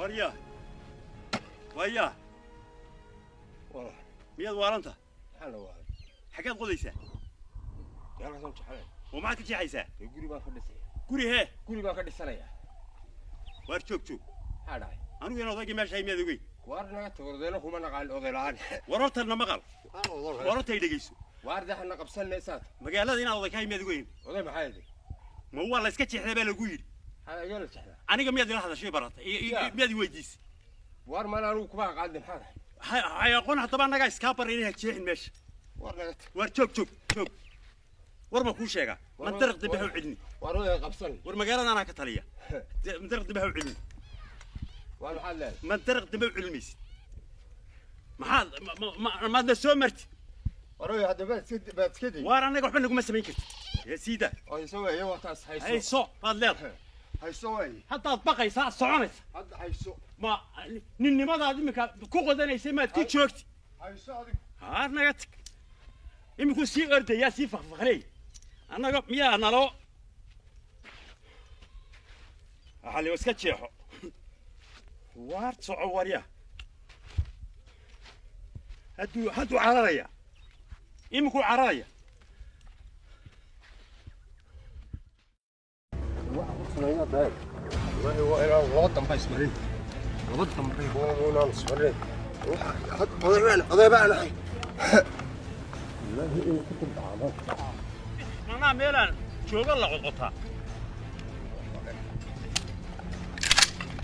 Waryaa, waryaa, miyaad waalanta? Maxaa la waalay? Xaggaad qodaysaa? Dee halkaasaan jeclay. Oo maxaad ka jeexaysaa? Dee guri baan ka dhisaya. Guri hee? Guri baan ka dhisanayaa. Waar, joog, joog. Maxaa dhacay? Anigu in odaygii meesha hay miyaad ogeyn? Waar, naga tago, odayna kuma naqaan, oday la'aan. War, horta na maqal. War, horta ay dhegeyso. Waar, dee hana qabsanne saad. Magaalada inaad oday ka hay miyaad ogeyn? Oday maxaa yaday? Ma waa la iska jeexdaa baa lagu yidhi. Maxaa iga la jeclaa? Aniga miyaad ila hadashay, baratay? Ya. Miyaad i weydiisay? Waar, maan anigu kuma aqaadin, maxaa dhahay? Hay aqoon haddaba, annagaa iskaa barray inay ha jeexin meesha. Waar, naga tag. Waar, joog, joog, joog. War ma kuu sheegaa? Mandariq dambe ha u celini. Waar, oday qabsan. War, magaalada anaa ka taliya. Mandariq dambe ha u celini. Waar, maxaad leedahay? Mandariq dambe u celin maysid. Maxaad maadna soo marti? Waar oday, hadda baad iska baad iska day. Waar, annaga waxba naguma samayn kartid ee siida. Hayso weeye, wataas hayso. Hayso baad leedahay. Hayso weeye. Haddaad baqaysaa, soconaysa. Hadda hayso. Ma ninnimadaad iminka ku qodanaysay maad ku joogti? Hayso adigu. Haar, naga tag. Iminku sii ordayaa, sii fakfakleey. Annaga miyaa naloo waxaa la iska jeexo? Waar, soco, warya. Hadduu cararaya, iminkuu cararaya. Wallahi waa inaan laba dambe ismarin, laba dambe waa inaan ismarin. Oday baan, oday baan ahay. Wallahi inuu ku dildhacdo. Manaa meelaan joogo la qodqotaa.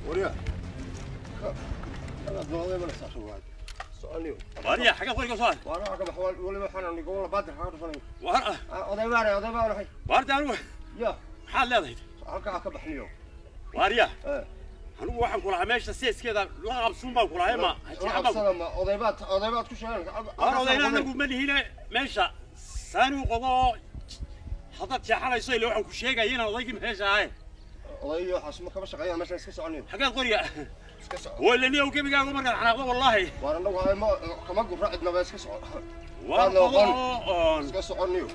Warya, oday baan saasoo soconyo. Warya, xaggaad qoriga soo Waar, waxa ka bax waliba, waxaan nigo baadir kaga dhufanayo. Waar. Oday baan, oday baan ahay. Waarta anigu. Ya. Maxaad leedahay? Halkaa ka baxniyo. Waarya. Eh. Anigu waxaan ku lahaa meesha seeskeeda la qabsuun baan ku lahaa, ma La qabsada, ma oday baad, oday baad ku sheegan. Waar, odayna anagu ma lihine. Meesha saani u qodo oo haddaad jeexanayso, ila waxaan ku sheegaya inaan odaygii meesha ahayn. Oday waxaas ma kama shaqeeyaan meesha, iska soconyo. Xaggaad qoriga? Iska soco. Walaniyow, gebigaagu markaad xanaaqdo, wallaahi. Waar, anagu hay ma kama gurra cidnaba, iska soco. Waar. Waad Qodo noqon. oon Iska soconyo.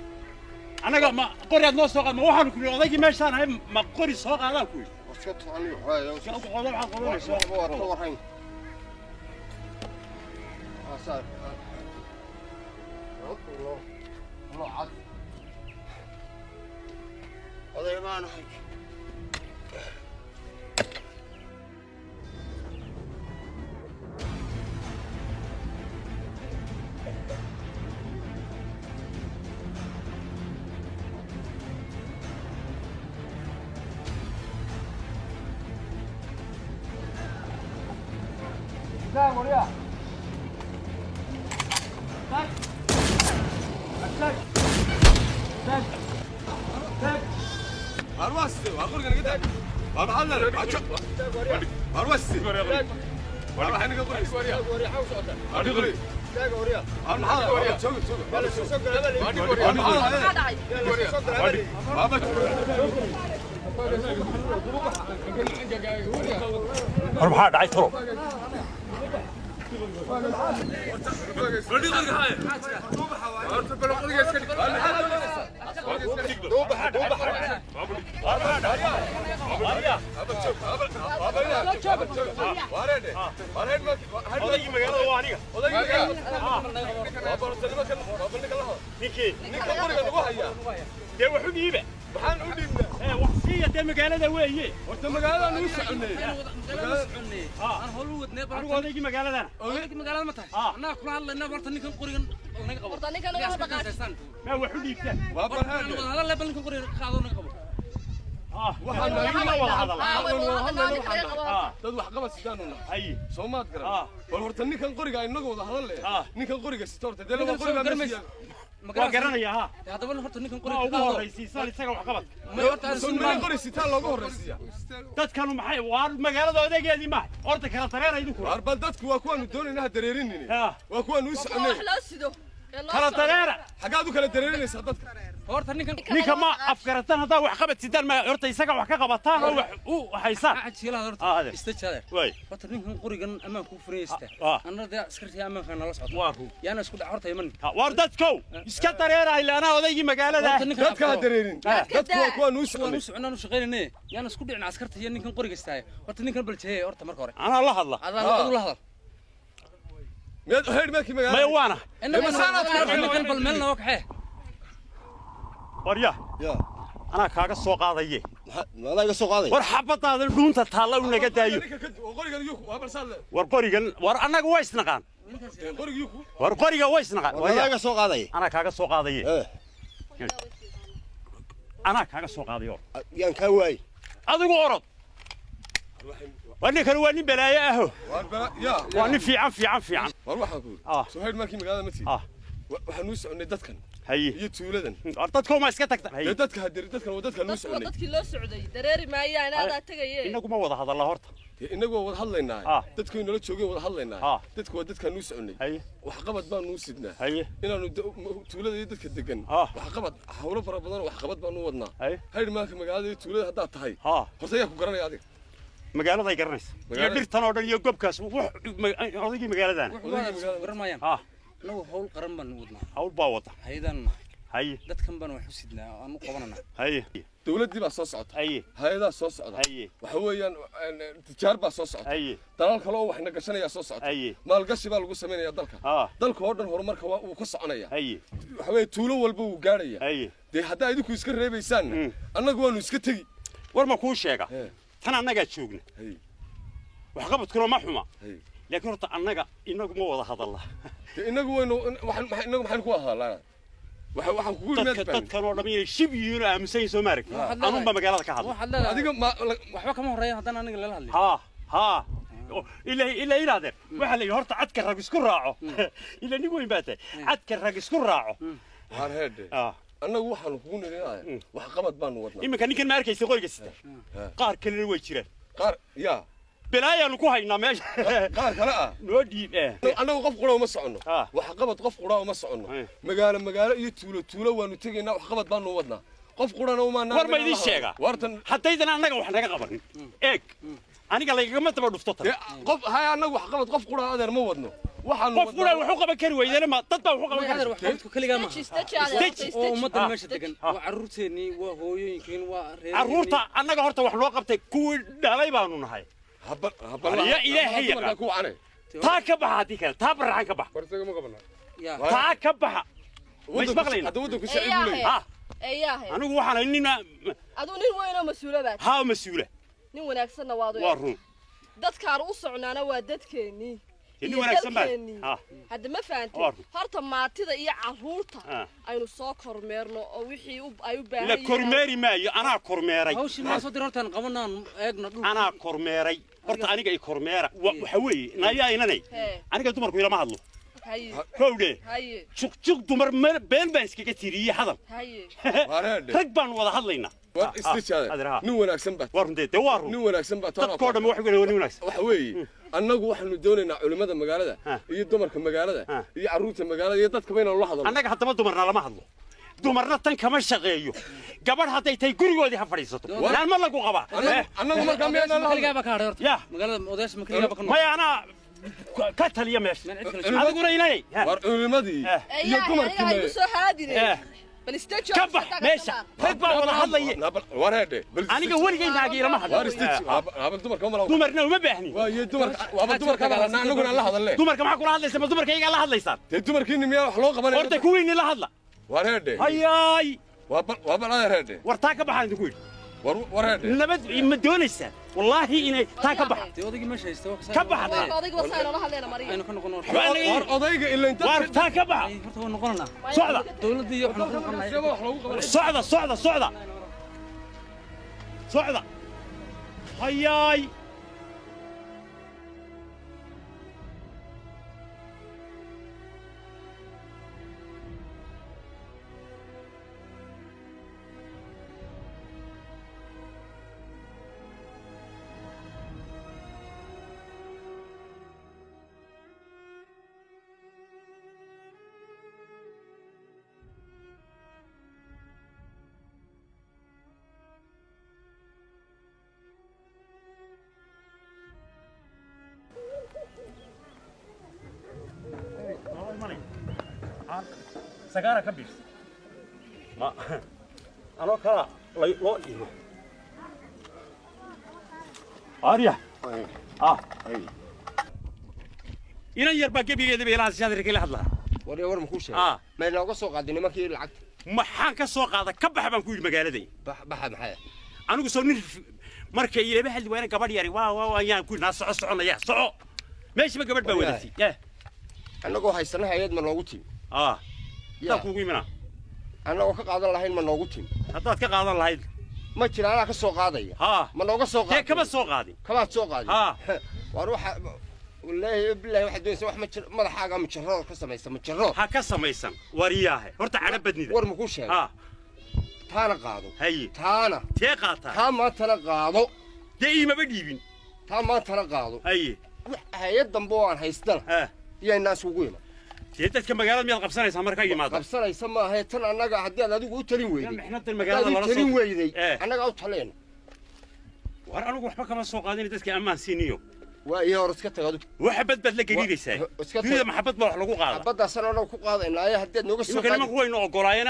Annaga ma qoriaad noo soo qaad? Ma waxaanu ku yidhi odaygii meeshaan ahay? Ma qori soo qaadaan ku yidhi? Iska soconyo. Hay. Iska qodo waxaad qodanayso. Waxba waad ka warhayn. Asaar. Loo cad. Oday baan ahay. Hor, maxaa dhacay tolo? Odaygii magaalada waa aniga. Ninkii dee wax u dhiiba. Maxaan u dhiibnaa? Ee wax siiya dee, magaalada weeye. Horta magaalada nugu soconay. Anigu odaygii magaaladana. Magaalada ma tahay? Ah. Annaga kula hadlayna, horta ninkan qorigan naga qabo. Horta ninkan naga dhaqaaj. Maa wax u dhiibtaan? Waa barhaade. Hadal bal, ninkan qorigan qaado, naga qabo. Waxaan ma wada hadala. Ah, way wada hadalnaa, ninka naga qabo. Dad wax qabad sidaanu nahay. Haye. Soo maad garan? Ah. Bal horta ninkan qoriga inaga wada hadal leh. Ah. Ninkan qoriga sita horta dee laba qori baa meesha yaal. Waa garanaya ha. Haddaba horta ninkan Ma qoriga ugu horraysiisaan isaga wax qabadka? Ma horta aan Soo ninkan qori sitaa looga horraysiiya. Dadkanu maxay? Waa magaalada odaygeedii maaha. Horta kala dareera idinku. Waar, bal dadku waa kuwaanu doonayna ha dareerinini. Ah. Waa kuwaanu u Waa soconay. wax loo sido. Ee loo Kala socdo. dareera. Xaggaad u kala dareerinaysaa dadka? Horta ninkan Ninka ma afgarataan haddaa wax qabad sidaan ma horta isaga wax ka qabataan oo wax u haysaan. Jiilaha horta istajaade. Way. Horta ninkan qorigan ammaanku u furan yahay. Anna dee askartii ammaanka nala socota. Waa run. Yaana isku dhac horta iman. War dadkow iska dareera ilaa anaa odaygii magaalada. Dadka ha dareerin. Dadku waa kuwa nuu soconay. Soconaan u shaqeynayne. Yaana isku dhicin askarta iyo ninkan qoriga istaaya. Horta ninkan baljeey horta marka hore. Anaa la hadla. Adaa la hadal. Miyaad heer markii magaalada? Maya waana. Ninkan bal meelna waa kaxee. Warya. Ya. Anaa kaaga soo qaadaye. Maadaa iga soo qaaday? War xabadaada dhuunta taalla u naga daayo. Qorigan yuku waa balsaad. War qorigan war annaga waa isnaqaan. Qoriga yuku. War qoriga waa isnaqaan. Maadaa iga soo qaaday? Anaa kaaga soo qaadaye. Anaa kaaga soo qaadayo. Yaan kaa waay. Adigu orod. War ninkan waa nin balaayo ah. War bala ya. Waa nin fiican fiican fiican. War waxaan ku yiri. Soo heer markii magaalada ma tii. Waxaan u soconay dadkan. Haye. Iyo tuuladan. War dadku ma iska tagtaan. Haye. Dadka hadir dadkan waa dadka nuu soconay. Dadkii loo socday dareeri maayaan aad tagayee. Inagu ma wada hadalna horta. Inagu waa wada hadlaynaa. Dadku inala joogay wada hadlaynaa. Dadku waa dadka nuu soconay. Haye. Wax qabad baan nuu sidnaa. Haye. Inaanu tuulada iyo dadka degan. Wax qabad hawlo fara badan wax qabad baan u wadnaa. Haye. Heer maanka magaalada iyo tuulada haddaad tahay. Horta yaa ku garanaya adiga. Magaalada ay garanaysa. Iyo dhirtan oo dhan iyo gobkaas wax odaygii magaaladan. Garan maayaan. Annagu hawl qaran baan wadnaa. Hawl baa wada. Hay'adan. Haye. Dadkan baan wax u sidnaa aan u qabananaa. Haye. Dawladdii baa soo socota. Haye. Hay'adaha soo socda. Haye. Waxa weeyaan tijaar baa soo socota. Haye. Dalal kale oo wax na gashanaya soo socota. Haye. Maalgashi baa lagu sameynaya dalka. Dalka oo dhan horumarka waa uu ka soconaya. Haye. Waxa weeye tuulo walba wuu gaaraya. Haye. Dee haddaa idinku iska reebaysaanna annagu waanu iska tegi. War ma kuu sheega. Tan annagaa joogna. Haye. Wax qabadkuna ma xuma. Haye. Laakiin horta annaga inagu ma wada hadalna. Inagu waynu waxaan inagu maxaan ku hadalnaa? Waxaan kugu yimid dadkan oo dhan inay shib yihiin oo aaminsan yihiin soo ma aragtid. Anun baa magaalada ka hadla. Adiga waxba kama horeeyo haddana aniga lala hadlay. Ha ha. Ilaa ilaadeer waxa la yidhi horta cadka rag isku raaco. Ilaa nin weyn baa tahay. Cadka rag isku raaco. Waar heedhe. Annagu waxaanu kugu nirinaaya wax qabad baanu wadnaa. Iminka ninkan ma arkaysa qoriga sita. Qaar kalena way jiraan. Qaar yaa. Balaayaanu ku haynaa meesha. Qaar kale ah. Noo dhiib. Annagu qof qura uma soconno. Wax qabad qof qura uma soconno. Magaalo magaalo iyo tuulo tuulo waanu tegaynaa wax qabad baanu wadnaa. Qof qurana uma war ma idin sheega. Wartan haddaydan annaga wax naga qabanin. Eeg. Aniga lagagama daba dhufto tan. Qof hay annagu wax qabad qof qura adeer ma wadno. Waxaanu qof qura wax u qaban kari weydana ma dad baa wax u qaban kari. Adeer wax qabadku kaligaa ma. Oo ummaddan meesha degan. Waa carruurteennii, waa hooyooyinkiin, waa reer. Carruurta annaga horta wax loo qabtay kuwii dhalay baanu nahay. Habal ya ilaahay yaqaan. Taa ka baxa haddii kale taa baraxan ka baxa. Warsaga ma qabanaa. Taa ka baxa. Ma ismaqlayna. Hadda waddanku sharci buu leeyahay. Eeyaahe. Anigu waxaan ahay nin Aduu nin weyn oo mas'uula baad. Haa mas'uula. Nin wanaagsanna waad u. Waa run. Dadkaan u socnaana waa dadkeennii. Nin wanaagsan baa. Hadda ma fahantay. Horta maatida iyo carruurta aynu soo kormeerno oo wixii ay u baahan La kormeeri maayo anaa kormeeray. Hawshii ma soo dir hortaan qabanaan eegna dhul. Anaa kormeeray. Horta aniga ay kormeera. Waxa weeye nayaa inanay. Aniga dumarku ilama hadlo. Haye. Kowdhe. Haye. Juq juq dumar been baan iskaga tiriyay hadal. Haye. Rag baan wada hadlaynaa. War istijaade. Nin wanaagsan baa. War runtii dee waa run. Nin wanaagsan baa. Dadkoo dhan wax weyn nin wanaagsan. Waxa weeye annagu waxaanu doonaynaa culimada magaalada iyo dumarka magaalada iyo carruurta magaalada iyo dadka bayna la hadalno. Annaga haddaba dumarna lama hadlo. Dumarna tan kama shaqeeyo. Gabadh hadday tahay gurigoodii ha fadhiisato. Naan ma lagu qabaa. Annagu markaa miyaan la kaligaa baa ka hadhay horta. Magaalada odayaasha ma kaligaa baa ka nool. Maya anaa ka taliya meesha. Adiguna inay. War culimadii iyo dumarkii ma soo haadine. Bal istaji ka bax meesha. Rag baa wada hadlaya. War heedhe. Aniga weligay naagi ilama hadlo. War istaji. Habal dumarka ma laha. Dumarna uma baahni. Waa iyo dumarka waaba dumarka la hadlaa annaguna la hadalne. Dumarka maxaa kula hadlaysaa? Ma dumarka iyaga la hadlaysaan? Dee dumarkiinni miyaa wax loo qabanaya? Horta kuwiinni la hadla. War heedhe. Hayaay. Waa bal adeer heedhe. War taa ka baxaan idinku yidhi. War heedhe. Nabad ma doonaysaan? Wallaahi inay taa ka baxa. Dee odaygii meesha haysta waa ka baxa. Odayga wasaa inoola hadlayna Mariya. Aynu ka noqono. War odayga ilaa inta war taa ka baxa. Horta waa noqonanaa. Socda. Dawladda iyo waxaan ku noqonaa. Socda socda socda. Socda. Hayaay. Sagaara ka biirsa ma anoo kala loo dhigo arya ah inan yar baa gebigeedaba ilaha siyaadrika ila hadlaa. War war, makuu sheegay? Ah. Ma inooga soo qaaday nimankii lacagta? Maxaan ka soo qaada? Ka bax baan ku yidhi magaaladay. Baxa maxay? Anigu soo nin markay ilaba hadli waayna gabadh yari waa ayaan ku yidhi naa soco, soconaya, soco, meeshiba gabadh baa Waryahay. wadatay. Eh. Annagoo haysana hay-ad ma noogu timi? Ah. Ya. Taa kuugu imanaa. Annagoo ka qaadan lahayn ma noogu timi? Haddaad ka qaadan lahayd. Ma jira, anaa ka soo qaadaya. Haa. Ma nooga soo dee qaaday? Kama soo qaadin. Kamaad soo qaadin? Haa. War waxa, wallaahi billahi, waxaad doonaysa wax ma jiro. Madaxaaga mujarrood ka samaysa, mujarrood. Ha ka samaysan, wariyaahe, horta cadho badnida. War makuu sheegay? Haa. Taana qaado. Haye. Taana. Tee qaataa? Taa maantana qaado. Dee iimaba dhiibin. Taa maantana qaado. Haye. Wax hay-ad dambe oo aan haystana ha iyaynaa isugu iman. Dee dadka magaalada miyaad qabsanaysaa markaa yimaada? Qabsanaysa maaha tan. Annaga haddii aad adigu u talin weyday, mixnadan magaalada haddaad lala u talin soo weyday, Eh. annagaa u taleyna. War anigu waxba kama soo qaadin, dadka ammaan siiniyo. Waa iyo hor iska tag adigu. Waxa bad la gariiraysaa. Iska tag. Dunida maxabad baa wax lagu qaada. Xabaddaasaan annaga ku qaadaynaaye haddii aad nooga soo imanka qaadi nimanku waynu ogolaayeen.